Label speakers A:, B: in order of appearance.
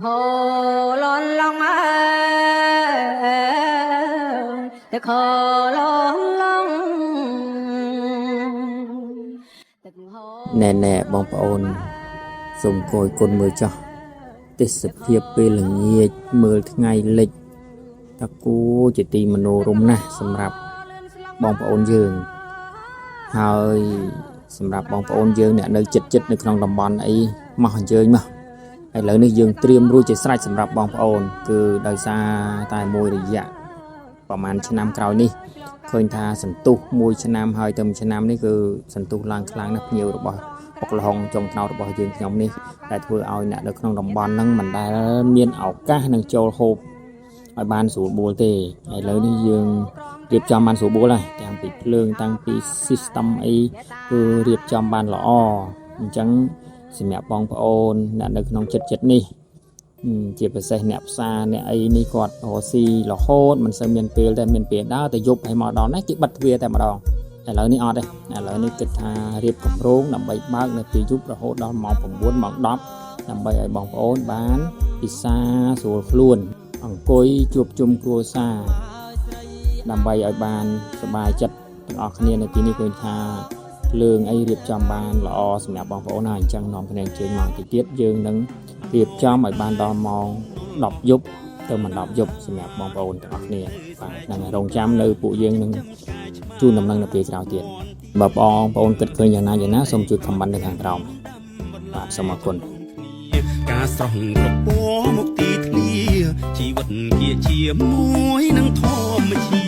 A: ហូលនឡងអើទឹកហូលនឡងទឹកហូ
B: ណែណែបងប្អូនសូមគយគុណមើលចោះទេសភាពពេលល្ងាចមើលថ្ងៃលិចតគួរជាទីមនោរម្យណាស់សម្រាប់បងប្អូនយើង ហើយសម្រាប់បងប្អូនយើងអ្នកនៅចិត្តចិត្តនៅក្នុងតំបន់អីមកអញ្ជើញមកឥឡូវនេះយើងត្រៀមរួចជាស្រេចសម្រាប់បងប្អូន គឺដោយសារតែមួយរយៈប្រហែលឆ្នាំក្រោយនេះឃើញថាសន្ទុះមួយឆ្នាំហើយទៅមួយឆ្នាំនេះគឺសន្ទុះឡើងខ្លាំងណាស់ភ្ញៀវរបស់បុកលហុងចុងត្នោតរបស់យើងខ្ញុំនេះដែលធ្វើឲ្យអ្នកនៅក្នុងតំបន់ហ្នឹងមិនដែលមានឱកាសនឹងចូលហូបឲ្យបានស្រួលបួលទេឥឡូវនេះយើងរៀបចំបានស្រួលបួលហើយតាំងពីភ្លើងតាំងពី system អីគឺរៀបចំបានល្អអញ្ចឹងសម្រាប់បងប្អូនអ្នកនៅក្នុងចិត្តចិត្តនេះជាពិសេសអ្នកផ្សារអ្នកអីនេះគាត់រកស៊ីរហូតមិនសូវមានពេលតែមានពេលដើរតែយប់ឲ្យមកដល់នេះគេបិទទ្វារតែម្ដងឥឡូវនេះអត់ទេឥឡូវនេះគិតថារៀបគម្រោងដើម្បីបើកនៅពេលយប់រហូតដល់ម៉ោង9ម៉ោង10ដើម្បីឲ្យបងប្អូនបានពិសាស្រួលខ្លួន អង្គុយជួបជុំគ្រួសារដើម្បីឲ្យបានសប្បាយចិត្តទាំងអស់គ្នានៅទីនេះឃើញថាភ្លើងអីរៀបចំបានល្អសម្រាប់បងប្អូនហើយអញ្ចឹងនាំគ្នាអញ្ជើញមកទីទៀតយើងនឹងរៀបចំឲ្យបានដល់ម៉ោង10យប់ទៅមិន10យប់សម្រាប់បងប្អូនទាំងអស់គ្នាបាទនឹងរងចាំនៅពួកយើងនឹងជូនដំណឹងនៅពេលក្រោយទៀតបើបងប្អូនគិតឃើញយ៉ាងណាយ៉ាងណាសូមជួយ comment នៅខាងក្រោមបាទសូមអរគុណ
C: ការស្រស់គ្រប់ពណ៌មកទីធ្លាជីវិតជាជាមួយនឹងធម្មជា